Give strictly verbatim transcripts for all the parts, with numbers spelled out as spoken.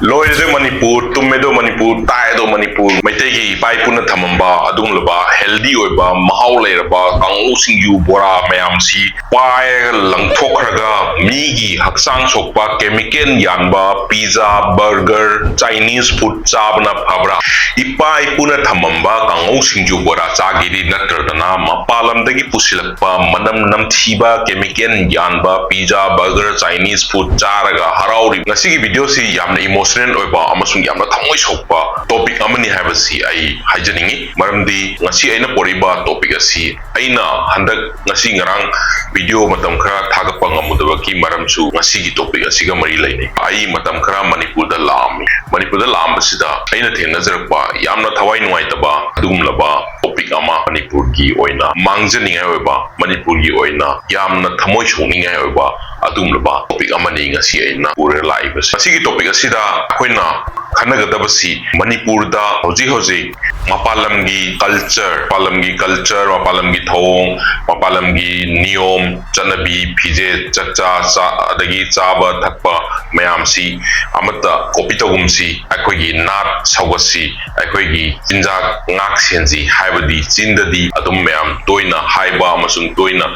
ꯂꯣꯏꯔꯦꯗꯣ ꯃꯅꯤꯄꯨꯔ, ꯇꯨꯝꯃꯦꯗꯣ ꯃꯅꯤꯄꯨꯔ, ꯇꯥꯏꯗꯣ ꯃꯅꯤꯄꯨꯔ꯫ ꯃꯩꯇꯩꯒꯤ ꯏꯄꯥ ꯏꯄꯨꯅ ꯊꯝꯃꯝꯕ ꯑꯗꯨꯒꯨꯝꯂꯕ healthy ꯑꯣꯏꯕ, ꯃꯍꯥꯎ ꯂꯩꯔꯕ ꯀꯥꯡꯉꯧ ꯁꯤꯡꯖꯨ ꯕꯣꯔꯥ ꯃꯌꯥꯝꯁꯤ ꯄꯥꯏꯔꯒ ꯂꯪꯊꯣꯛꯈ꯭ꯔꯒ, ꯃꯤꯒꯤ ꯍꯛꯆꯥꯡ ꯁꯣꯛꯄ, chemical ꯌꯥꯟꯕ pizza, burger, Chinese food ꯆꯥꯕꯅ ꯐꯕ꯭ꯔꯥ? ꯏꯄꯥ ꯏꯄꯨꯅ ꯊꯝꯃꯝꯕ ꯀꯥꯡꯉꯧ ꯁꯤꯡꯖꯨ ꯕꯣꯔꯥ ꯆꯥꯒꯦꯗꯤ ꯅꯠꯇ꯭ꯔꯗꯅ, ꯃꯄꯥꯟ ꯂꯝꯗꯒꯤ ꯄꯨꯁꯤꯜꯂꯛꯄ ꯃꯅꯝ ꯅꯝꯊꯤꯕ, chemical ꯌꯥꯟꯕ pizza, burger, Chinese food ꯆꯥꯔꯒ ꯍꯔꯥꯎꯔꯤ? ꯉꯁꯤꯒꯤ video ꯁꯤ ꯌꯥꯝꯅ emotional ꯑꯣꯏꯕ ꯑꯃꯁꯨꯡ ꯌꯥꯝꯅ ꯊꯃꯣꯏ ꯁꯣꯛꯄ topic ꯑꯃꯅꯤ ꯍꯥꯏꯕꯁꯤ ꯑꯩ ꯍꯥꯏꯖꯅꯤꯡꯉꯤ꯫ ꯃꯔꯝꯗꯤ ꯉꯁꯤ ꯑꯩꯅ ꯄꯣꯔꯛꯏꯕ topic ꯑꯁꯤ ꯑꯩꯅ ꯍꯟꯗꯛ ꯉꯁꯤ ꯉꯔꯥꯡ video ꯃꯇꯝ ꯈꯔ ꯊꯥꯒꯠꯄ ꯉꯝꯃꯨꯗꯕꯒꯤ ꯃꯔꯝꯁꯨ ꯉꯁꯤꯒꯤ topic ꯑꯁꯤꯒ ꯃꯔꯤ ꯂꯩꯅꯩ꯫ ꯑꯩ ꯃꯇꯝ ꯈꯔ ꯃꯅꯤꯄꯨꯔꯗ ꯂꯥꯛꯑꯝꯃꯤ꯫ ꯃꯅꯤꯄꯨꯔꯗ ꯂꯥꯛꯑꯝꯕꯁꯤꯗ ꯑꯩꯅ ꯊꯦꯡꯅꯖꯔꯛꯄ ꯌꯥꯝꯅ ꯊꯋꯥꯏ ꯅꯨꯡꯉꯥꯏꯇꯕ ꯑꯗꯨꯒꯨꯝꯂꯕ topic ꯑꯃ, ꯃꯅꯤꯄꯨꯔꯒꯤ ꯑꯣꯏꯅ ꯃꯥꯡꯖꯅꯤꯡꯉꯥꯏ ꯑꯣꯏꯕ, ꯃꯅꯤꯄꯨꯔꯒꯤ ꯑꯣꯏꯅ ꯌꯥꯝꯅ ꯊꯃꯣꯏ ꯁꯣꯛꯅꯤꯡꯉꯥꯏ ꯑꯣꯏꯕ ꯑꯗꯨꯒꯨꯝꯂꯕ topic ꯑꯃꯅꯤ ꯉꯁꯤ ꯑꯩꯅ ꯄꯨꯔꯒ ꯂꯥꯛꯏꯕꯁꯤ꯫ ꯃꯁꯤꯒꯤ topic ꯑꯁꯤꯗ ꯑꯩꯈꯣꯏꯅ ꯈꯟꯅꯒꯗꯕꯁꯤ ꯃꯅꯤꯄꯨꯔꯗ ꯍꯧꯖꯤꯛ ꯍꯧꯖꯤꯛ ꯃꯄꯥꯟ ꯂꯝꯒꯤ culture, ꯃꯄꯥꯟ ꯂꯝꯒꯤ culture, ꯃꯄꯥꯟ ꯂꯝꯒꯤ ꯊꯧꯑꯣꯡ, ꯃꯄꯥꯟ ꯂꯝꯒꯤ ꯅꯤꯌꯣꯝ, ꯆꯠꯅꯕꯤ, ꯐꯤꯖꯦꯠ, ꯆꯥꯛꯆꯥ, ꯆꯥ-, ꯑꯗꯒꯤ ꯆꯥꯕ ꯊꯛꯄ ꯃꯌꯥꯝꯁꯤ ꯑꯃꯠꯇ copy ꯇꯧꯒꯨꯝꯁꯤ, ꯑꯩꯈꯣꯏꯒꯤ ꯅꯥꯠ ꯁꯧꯒꯠꯁꯤ, ꯑꯩꯈꯣꯏꯒꯤ ꯆꯤꯟꯖꯥꯛ ꯉꯥꯛ ꯁꯦꯟꯁꯤ ꯍꯥꯏꯕꯗꯤ ꯆꯤꯟꯗꯗꯤ ꯑꯗꯨꯝ ꯃꯌꯥꯝ ꯇꯣꯏꯅ ꯍꯥꯏꯕ ꯑꯃꯁꯨꯡ ꯇꯣꯏꯅ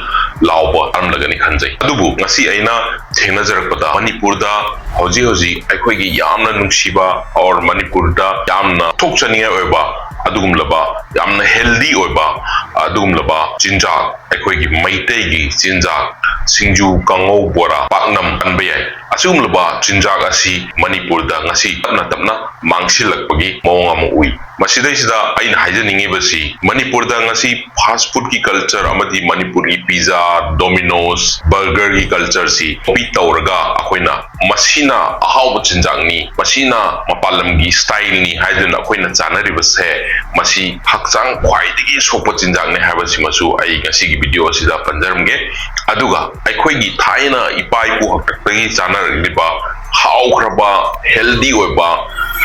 ꯂꯥꯎꯕ ꯇꯥꯔꯝꯂꯒꯅꯤ ꯈꯟꯖꯩ꯫ ꯑꯗꯨꯕꯨ ꯉꯁꯤ ꯑꯩꯅ ꯊꯦꯡꯅꯖꯔꯛꯄꯗ ꯃꯅꯤꯄꯨꯔꯗ ꯍꯧꯖꯤꯛ ꯍꯧꯖꯤꯛ ꯑꯩꯈꯣꯏꯒꯤ ꯌꯥꯝꯅ ꯅꯨꯡꯁꯤꯕ or ꯃꯅꯤꯄꯨꯔꯗ ꯌꯥꯝꯅ ꯊꯣꯛꯆꯅꯤꯡꯉꯥꯏ ꯑꯣꯏꯕ ꯑꯗꯨꯒꯨꯝꯂꯕ ꯌꯥꯝꯅ healthy ꯑꯣꯏꯕ ꯑꯗꯨꯒꯨꯝꯂꯕ ꯆꯤꯟꯖꯥꯛ, ꯑꯩꯈꯣꯏꯒꯤ ꯃꯩꯇꯩꯒꯤ ꯆꯤꯟꯖꯥꯛ, ꯁꯤꯡꯖꯨ, ꯀꯥꯡꯉꯧ, ꯕꯣꯔꯥ, ꯄꯥꯛꯅꯝ ꯄꯟꯕ ꯌꯥꯏ꯫ ꯑꯁꯤꯒꯨꯝꯂꯕ ꯆꯤꯟꯖꯥꯛ ꯑꯁꯤ ꯃꯅꯤꯄꯨꯔꯗ ꯉꯁꯤ ꯇꯞꯅ ꯇꯞꯅ ꯃꯥꯡꯁꯤꯜꯂꯛꯄꯒꯤ ꯃꯑꯣꯡ ꯑꯃ ꯎꯏ꯫ ꯃꯁꯤꯗꯩꯁꯤꯗ ꯑꯩꯅ ꯍꯥꯏꯖꯅꯤꯡꯉꯤꯕꯁꯤ, ꯃꯅꯤꯄꯨꯔꯗ ꯉꯁꯤ fast food ꯀꯤ culture ꯑꯃꯗꯤ ꯃꯅꯤꯄꯨꯔꯒꯤ pizza, Domino's, burger ꯒꯤ culture ꯁꯤ copy ꯇꯧꯔꯒ ꯑꯩꯈꯣꯏꯅ ꯃꯁꯤꯅ ꯑꯍꯥꯎꯕ ꯆꯤꯟꯖꯥꯛꯅꯤ, ꯃꯁꯤꯅ ꯃꯄꯥꯟ ꯂꯝꯒꯤ style ꯅꯤ ꯍꯥꯏꯗꯨꯅ ꯑꯩꯈꯣꯏꯅ ꯆꯥꯅꯔꯤꯕꯁꯦ, ꯃꯁꯤ ꯍꯛꯆꯥꯡ ꯈ꯭ꯋꯥꯏꯗꯒꯤ ꯁꯣꯛꯄ ꯆꯤꯟꯖꯥꯛꯅꯤ ꯍꯥꯏꯕꯁꯤꯃꯁꯨ ꯑꯩ ꯉꯁꯤꯒꯤ video ꯑꯁꯤꯗ ꯄꯟꯖꯔꯝꯒꯦ꯫ ꯑꯗꯨꯒ ꯑꯩꯈꯣꯏꯒꯤ ꯊꯥꯏꯅ ꯏꯄꯥ ꯏꯄꯨ ꯍꯥꯛꯇꯛꯇꯒꯤ ꯆꯥꯅꯔꯛꯂꯤꯕ ꯍꯥꯎꯈ꯭ꯔꯕ, healthy ꯑꯣꯏꯕ,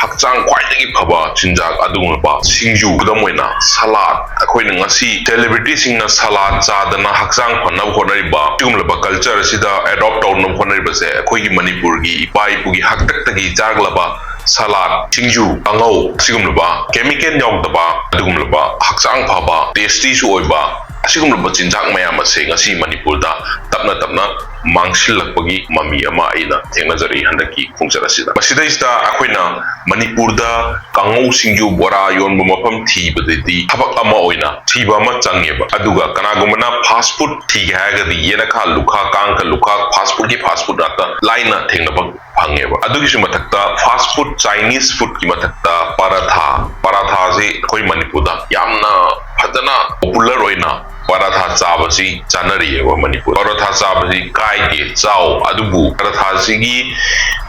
ꯍꯛꯆꯥꯡ ꯈ꯭ꯋꯥꯏꯗꯒꯤ ꯐꯕ ꯆꯤꯟꯖꯥꯛ ꯑꯗꯨꯒꯨꯝꯂꯕ ꯁꯤꯡꯖꯨ, ꯈꯨꯗꯝ ꯑꯣꯏꯅ ꯁꯂꯥꯗ, ꯑꯩꯈꯣꯏꯅ ꯉꯁꯤ ꯁꯦꯂꯤꯕ꯭ꯔꯤꯇꯤꯁꯤꯡꯅ ꯁꯂꯥꯗ ꯆꯥꯗꯅ ꯍꯛꯆꯥꯡ ꯐꯅꯕ ꯍꯣꯠꯅꯔꯤꯕ, ꯑꯁꯤꯒꯨꯝꯂꯕ ꯀꯜꯆꯔ ꯑꯁꯤꯗ ꯑꯦꯗꯣꯞ ꯇꯧꯅꯕ ꯍꯣꯠꯅꯔꯤꯕꯁꯦ ꯑꯩꯈꯣꯏꯒꯤ ꯃꯅꯤꯄꯨꯔꯒꯤ ꯏꯄꯥ ꯏꯄꯨꯒꯤ ꯍꯥꯛꯇꯛꯇꯒꯤ ꯆꯥꯔꯛꯂꯕ ꯁꯂꯥꯗ, ꯁꯤꯡꯖꯨ, ꯀꯥꯡꯉꯧ, ꯑꯁꯤꯒꯨꯝꯂꯕ ꯀꯦꯃꯤꯀꯦꯜ ꯌꯥꯎꯗꯕ, ꯑꯗꯨꯒꯨꯝꯂꯕ ꯍꯛꯆꯥꯡ ꯐꯕ, ꯇꯦꯁꯇꯤꯁꯨ ꯑꯣꯏꯕ, ꯑꯁꯤꯒꯨꯝꯂꯕ ꯆꯤꯟꯖꯥꯛ ꯃꯌꯥꯝ ꯑꯁꯦ ꯉꯁꯤ ꯃꯅꯤꯄꯨꯔꯗ ꯇꯞꯅ ꯇꯞꯅ ꯃꯥꯡꯁꯤꯜꯂꯛꯄꯒꯤ ꯃꯃꯤ ꯑꯃ ꯑꯩꯅ ꯊꯦꯡꯅꯖꯔꯛꯏ ꯍꯟꯗꯛꯀꯤ ꯈꯣꯡꯆꯠ ꯑꯁꯤꯗ꯫ ꯃꯁꯤꯗꯩꯁꯤꯗ ꯑꯩꯈꯣꯏꯅ ꯃꯅꯤꯄꯨꯔꯗ ꯀꯥꯡꯉꯧ, ꯁꯤꯡꯖꯨ, ꯕꯣꯔꯥ ꯌꯣꯟꯕ ꯃꯐꯝ ꯊꯤꯕꯗꯗꯤ ꯊꯕꯛ ꯑꯃ ꯑꯣꯏꯅ ꯊꯤꯕ ꯑꯃ ꯆꯪꯉꯦꯕ꯫ ꯑꯗꯨꯒ ꯀꯅꯥꯒꯨꯝꯕꯅ ꯐꯥꯁ ꯐꯨꯗ ꯊꯤꯒꯦ ꯍꯥꯏꯔꯒꯗꯤ ꯌꯦꯅꯈꯥ ꯂꯨꯈꯥ, ꯀꯥꯡꯈ ꯂꯨꯈꯥ, ꯐꯥꯁ ꯐꯨꯗꯀꯤ ꯐꯥꯁ ꯐꯨꯗ ꯉꯥꯛꯇ ꯂꯥꯏꯅ ꯊꯦꯡꯅꯕ ꯐꯪꯉꯦꯕ꯫ ꯑꯗꯨꯒꯤꯁꯨ ꯃꯊꯛꯇ ꯐꯥꯁ ꯐꯨꯗ, ꯆꯥꯏꯅꯤꯁ ꯐꯨꯗꯀꯤ ꯃꯊꯛꯇ ꯄꯔꯥꯊꯥ, ꯄꯔꯥꯊꯥꯁꯤ ꯑꯩꯈꯣꯏ ꯃꯅꯤꯄꯨꯔꯗ ꯌꯥꯝꯅ ꯐꯖꯅ ꯄꯣꯄꯨꯂꯔ ꯑꯣꯏꯅ ꯄꯔꯥꯊꯥ ꯆꯥꯕꯁꯤ ꯆꯥꯅꯔꯤꯑꯕ ꯃꯅꯤꯄꯨꯔ꯫ ꯄꯔꯥꯊꯥ ꯆꯥꯕꯁꯤ ꯀꯥꯏꯗꯦ, ꯆꯥꯎ, ꯑꯗꯨꯕꯨ ꯄꯔꯥꯊꯥꯁꯤꯒꯤ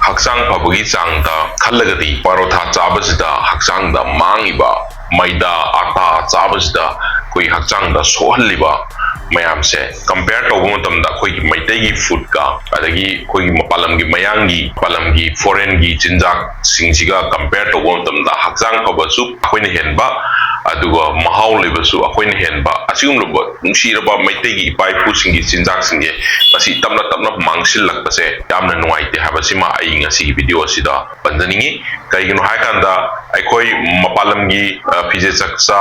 ꯍꯛꯆꯥꯡ ꯐꯕꯒꯤ ꯆꯥꯡꯗ ꯈꯜꯂꯒꯗꯤ ꯄꯔꯣꯊꯥ ꯆꯥꯕꯁꯤꯗ ꯍꯛꯆꯥꯡꯗ ꯃꯥꯡꯉꯤꯕ, ꯃꯩꯗꯥ ꯑꯥꯇꯥ ꯆꯥꯕꯁꯤꯗ ꯑꯩꯈꯣꯏ ꯍꯛꯆꯥꯡꯗ ꯁꯣꯛꯍꯜꯂꯤꯕ ꯃꯌꯥꯝꯁꯦ ꯀꯝꯄꯦꯌꯔ ꯇꯧꯕ ꯃꯇꯝꯗ ꯑꯩꯈꯣꯏꯒꯤ ꯃꯩꯇꯩꯒꯤ ꯐꯨꯗꯀ, ꯑꯗꯒꯤ ꯑꯩꯈꯣꯏꯒꯤ ꯃꯄꯥꯟ ꯂꯝꯒꯤ, ꯃꯌꯥꯡꯒꯤ, ꯃꯄꯥꯟ ꯂꯝꯒꯤ ꯐꯣꯔꯦꯟꯒꯤ ꯆꯤꯟꯖꯥꯛꯁꯤꯡꯁꯤꯒ ꯀꯝꯄꯦꯌꯔ ꯇꯧꯕ ꯃꯇꯝꯗ ꯍꯛꯆꯥꯡ ꯐꯕꯁꯨ ꯑꯩꯈꯣꯏꯅ ꯍꯦꯟꯕ, ꯑꯗꯨꯒ ꯃꯍꯥꯎ ꯂꯩꯕꯁꯨ ꯑꯩꯈꯣꯏꯅ ꯍꯦꯟꯕ, ꯑꯁꯤꯒꯨꯝꯂꯕ ꯅꯨꯡꯁꯤꯔꯕ ꯃꯩꯇꯩꯒꯤ ꯏꯄꯥ ꯏꯄꯨꯁꯤꯡꯒꯤ ꯆꯤꯟꯖꯥꯛꯁꯤꯡꯁꯦ ꯉꯁꯤ ꯇꯞꯅ ꯇꯞꯅ ꯃꯥꯡꯁꯤꯜꯂꯛꯄꯁꯦ ꯌꯥꯝꯅ ꯅꯨꯡꯉꯥꯏꯇꯦ ꯍꯥꯏꯕꯁꯤꯃ ꯑꯩ ꯉꯁꯤꯒꯤ ꯚꯤꯗꯤꯑꯣ ꯑꯁꯤꯗ ꯄꯟꯖꯅꯤꯡꯉꯤ꯫ ꯀꯩꯒꯤꯅꯣ ꯍꯥꯏꯀꯥꯟꯗ ꯑꯩꯈꯣꯏ ꯃꯄꯥꯟ ꯂꯝꯒꯤ, ꯑ, ꯐꯤꯖꯦꯠ ꯆꯛꯆꯥ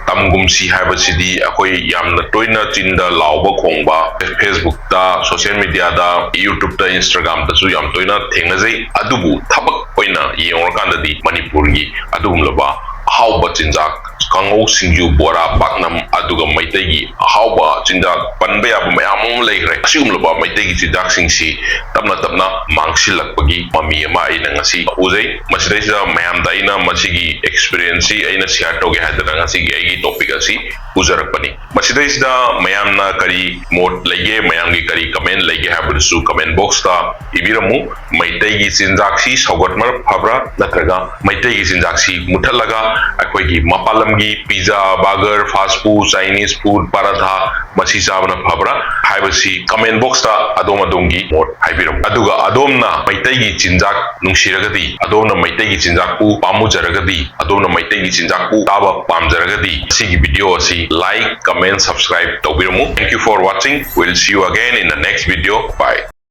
ꯇꯝꯒꯨꯝꯁꯤ ꯍꯥꯏꯕꯁꯤꯗꯤ ꯑꯩꯈꯣꯏ ꯌꯥꯝꯅ ꯇꯣꯏꯅ ꯆꯤꯟꯗ ꯂꯥꯎꯕ ꯈꯣꯡꯕ, ꯐꯦꯁꯕꯨꯛꯇ, ꯁꯣꯁꯤꯌꯦꯜ ꯃꯤꯗꯤꯌꯥꯗ, ꯌꯨꯇ꯭ꯌꯨꯕꯇ, ꯏꯟꯁꯇꯥꯒ꯭ꯔꯥꯝꯗꯁꯨ ꯌꯥꯝ ꯇꯣꯏꯅ ꯊꯦꯡꯅꯖꯩ꯫ ꯑꯗꯨꯕꯨ ꯊꯕꯛ ꯑꯣꯏꯅ ꯌꯦꯡꯉꯨꯔꯀꯥꯟꯗꯗꯤ ꯃꯅꯤꯄꯨꯔꯒꯤ ꯑꯗꯨꯒꯨꯝꯂꯕ ꯑꯍꯥꯎꯕ ꯆꯤꯟꯖꯥꯛ, ꯀꯥꯡꯉꯧ, ꯁꯤꯡꯖꯨ, ꯕꯣꯔꯥ, ꯄꯥꯛꯅꯝ, ꯑꯗꯨꯒ ꯃꯩꯇꯩꯒꯤ ꯑꯍꯥꯎꯕ ꯆꯤꯟꯖꯥꯛ ꯄꯟꯕ ꯌꯥꯕ ꯃꯌꯥꯝ ꯑꯃ ꯂꯩꯈ꯭ꯔꯦ꯫ ꯑꯁꯤꯒꯨꯝꯂꯕ ꯃꯩꯇꯩꯒꯤ ꯆꯤꯟꯖꯥꯛꯁꯤꯡꯁꯤ ꯇꯞꯅ ꯇꯞꯅ ꯃꯥꯡꯁꯤꯜꯂꯛꯄꯒꯤ ꯃꯃꯤ ꯑꯃ ꯑꯩꯅ ꯉꯁꯤ ꯎꯖꯩ꯫ ꯃꯁꯤꯗꯩꯁꯤꯗ ꯃꯌꯥꯝꯗ ꯑꯩꯅ ꯃꯁꯤꯒꯤ ꯑꯦꯛꯁꯄꯤꯔꯤꯌꯦꯟꯁꯁꯤ ꯑꯩꯅ ꯁꯤꯌꯥꯔ ꯇꯧꯒꯦ ꯍꯥꯏꯗꯅ ꯉꯁꯤꯒꯤ ꯑꯩꯒꯤ ꯇꯣꯄꯤꯛ ꯑꯁꯤ ꯄꯨꯖꯔꯛꯄꯅꯤ꯫ ꯃꯁꯤꯗꯩꯁꯤꯗ ꯃꯌꯥꯝꯅ ꯀꯔꯤ ꯃꯣꯠ ꯂꯩꯒꯦ, ꯃꯌꯥꯝꯒꯤ ꯀꯔꯤ ꯀꯃꯦꯟ ꯂꯩꯒꯦ ꯍꯥꯏꯕꯗꯨꯁꯨ ꯀꯃꯦꯟ ꯕꯣꯛꯁꯇ ꯏꯕꯤꯔꯝꯃꯨ꯫ ꯃꯩꯇꯩꯒꯤ ꯆꯤꯟꯖꯥꯛꯁꯤ ꯁꯧꯒꯠꯄꯅ ꯐꯕ꯭ꯔꯥ, ꯅꯠꯇ꯭ꯔꯒ ꯃꯩꯇꯩꯒꯤ ꯆꯤꯟꯖꯥꯛꯁꯤ ꯃꯨꯊꯠꯂꯒ ꯑꯩꯈꯣꯏꯒꯤ ꯃꯄꯥꯟ ꯂꯝꯒꯤ pizza, burger, fast food, Chinese food, paratha, ꯃꯁꯤ ꯆꯥꯕꯅ ꯐꯕ꯭ꯔꯥ ꯍꯥꯏꯕꯁꯤ ꯀꯃꯦꯟ ꯕꯣꯛꯁꯇ ꯑꯗꯣꯝ ꯑꯗꯣꯝꯒꯤ ꯃꯣꯠ ꯍꯥꯏꯕꯤꯔꯛꯎ꯫ ꯑꯗꯨꯒ ꯑꯗꯣꯝꯅ ꯃꯩꯇꯩꯒꯤ ꯆꯤꯟꯖꯥꯛ ꯅꯨꯡꯁꯤꯔꯒꯗꯤ, ꯑꯗꯣꯝꯅ ꯃꯩꯇꯩꯒꯤ ꯆꯤꯟꯖꯥꯛꯄꯨ ꯄꯥꯝꯃꯨꯖꯔꯒꯗꯤ, ꯑꯗꯣꯝꯅ ꯃꯩꯇꯩꯒꯤ ꯆꯤꯟꯖꯥꯛꯄꯨ ꯆꯥꯕ ꯄꯥꯝꯖꯔꯒꯗꯤ, ꯑꯁꯤꯒꯤ ꯚꯤꯗꯤꯑꯣ ꯑꯁꯤ like, comment, subscribe ꯇꯧꯕꯤꯔꯝꯃꯨ꯫ Thank you for watching. We'll see you again in the next video. Bye.